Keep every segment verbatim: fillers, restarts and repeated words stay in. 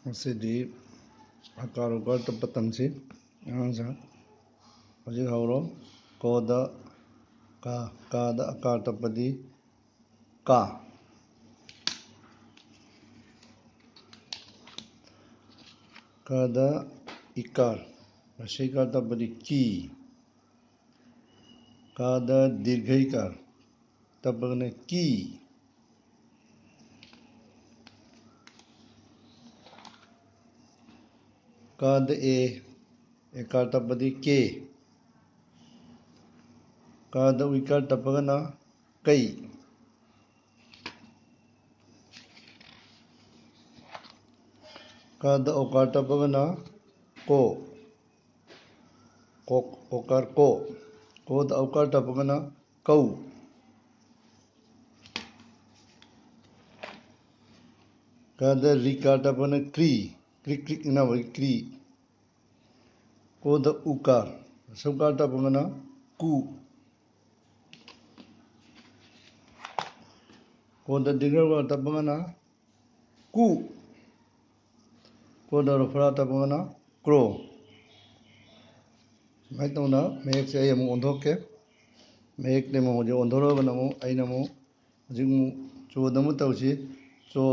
ꯉꯁꯤꯗꯤ ꯑꯀꯥꯔ ꯎꯀꯥꯔ ꯇꯞꯄ ꯇꯝꯁꯤ꯫ ꯑꯉꯥꯡꯁꯤꯡ, ꯍꯧꯖꯤꯛ ꯍꯧꯔꯣ꯫ ꯀꯣꯗ ꯀꯥ, ꯀꯥꯗ ꯑꯀꯥꯔ ꯇꯞꯄꯗꯤ ꯀꯥ꯫ ꯀꯥꯗ ꯏꯀꯥꯔ, ꯍ꯭ꯔꯁ꯭ꯋ ꯏꯀꯥꯔ ꯇꯞꯄꯗꯤ ꯀꯤ꯫ ꯀꯥꯗ ꯗꯤꯔꯘ ꯏꯀꯥꯔ ꯇꯞꯄꯒꯅ ꯀꯤ꯫ ꯀꯥꯗ ꯑꯦ, ꯑꯦꯀꯥꯔ ꯇꯞꯄꯗꯤ ꯀꯦ꯫ ꯀꯥꯗ ꯎꯏꯀꯥꯔ ꯇꯞꯄꯒꯅ ꯀꯩ꯫ ꯀꯥꯗ ꯑꯣꯀꯥꯔ ꯇꯞꯄꯒꯅ ꯀꯣ꯫ ꯀꯣꯛ, ꯑꯣꯀꯥꯔ ꯀꯣ꯫ ꯀꯣꯗ ꯑꯣꯀꯥꯔ ꯇꯞꯄꯒꯅ ꯀꯧ꯫ ꯀꯥꯗ ꯔꯤꯀꯥꯔ ꯇꯞꯄꯒꯅ ꯀ꯭ꯔꯤ꯫ ꯀ꯭ꯔꯤꯛ ꯀ꯭ꯔꯤꯛ ꯏꯟꯅꯕꯒꯤ ꯀ꯭ꯔꯤ꯫ ꯀꯣꯗ ꯎꯀꯥꯔ, ꯍ꯭ꯔꯁ꯭ꯋ ꯎꯀꯥꯔ ꯇꯞꯄꯒꯅ ꯀꯨ꯫ ꯀꯣꯗ ꯗꯤꯔꯘ ꯎꯀꯥꯔ ꯇꯞꯄꯒꯅ ꯀꯨ꯫ ꯀꯣꯗ ꯔꯐ꯭ꯋ ꯔ ꯇꯞꯄꯒꯅ ꯀ꯭ꯔꯣ꯫ ꯁꯨꯃꯥꯏꯅ ꯇꯧꯅ ꯃꯌꯦꯛꯁꯦ ꯑꯩ ꯑꯃꯨꯛ ꯑꯣꯟꯊꯣꯛꯀꯦ꯫ ꯃꯌꯦꯛꯇꯤ ꯑꯃꯨꯛ ꯍꯧꯖꯤꯛ ꯑꯣꯟꯊꯣꯔꯛꯑꯒꯅ ꯑꯃꯨꯛ ꯑꯩꯅ ꯑꯃꯨꯛ ꯍꯧꯖꯤꯛ ꯑꯃꯨꯛ ꯆꯣꯗ ꯑꯃꯨꯛ ꯇꯧꯁꯤ꯫ ꯆꯣ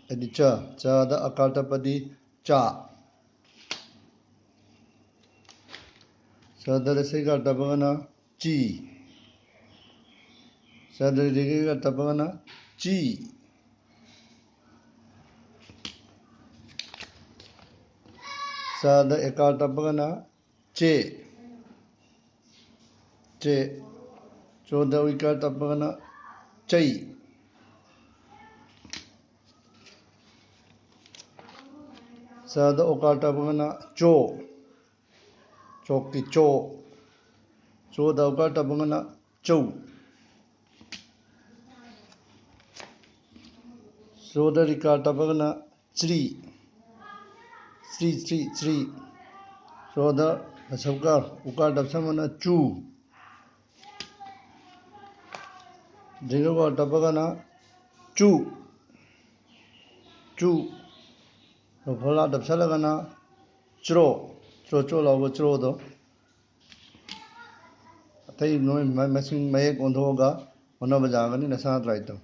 ꯍꯥꯏꯗꯤ ꯆ, ꯆꯗ ꯑꯀꯥꯔ ꯇꯞꯄꯗꯤ ꯆꯥ꯫ ꯆꯗ ꯍ꯭ꯔꯁ꯭ꯋ ꯏꯀꯥꯔ ꯇꯞꯄꯒꯅ ꯆꯤ꯫ ꯆꯗ ꯗꯤꯔꯘ ꯏꯀꯥꯔ ꯇꯞꯄꯒꯅ ꯆꯤ꯫ ꯆꯗ ꯑꯦꯀꯥꯔ ꯇꯞꯄꯒꯅ ꯆꯦ꯫ ꯆꯦ꯫ ꯆꯣꯗ ꯎꯏꯀꯥꯔ ꯇꯞꯄꯒꯅ ꯆꯩ꯫ ꯆꯗ ꯑꯣꯀꯥꯔ ꯇꯞꯄꯒꯅ ꯆꯣ꯫ ꯆꯣꯛꯀꯤ ꯆꯣ꯫ ꯆꯣꯗ ꯎꯀꯥꯔ ꯇꯞꯄꯒꯅ ꯆꯧ꯫ ꯆꯣꯗ ꯔꯤꯀꯥꯔ ꯇꯞꯄꯒꯅ ꯆ꯭ꯔꯤ꯫ ꯆ꯭ꯔꯤ, ꯆ꯭ꯔꯤ, ꯆ꯭ꯔꯤ꯫ ꯆꯣꯗ ꯍ꯭ꯔꯁ꯭ꯋ ꯎꯀꯥꯔ, ꯎꯀꯥꯔ ꯇꯞꯁꯟꯕꯅ ꯆꯨ꯫ ꯗꯤꯔꯘ ꯎꯀꯥꯔ ꯇꯞꯄꯒꯅ ꯆꯨ꯫ ꯆꯨ꯫ ꯐꯣꯔꯃꯨꯂꯥ ꯅꯞꯁꯜꯂꯒꯅ ꯆ꯭ꯔꯣ, ꯆ꯭ꯔꯣ ꯆ꯭ꯔꯣ ꯂꯥꯎꯕ ꯆ꯭ꯔꯣꯗꯣ꯫ ꯑꯇꯩ ꯅꯣꯏ ꯃ-, ꯃꯁꯤꯡ ꯃꯌꯦꯛ ꯑꯣꯟꯊꯣꯛꯑꯒ ꯍꯣꯠꯅꯕ ꯌꯥꯒꯅꯤ, ꯅꯁꯥꯅ try ꯇꯧ꯫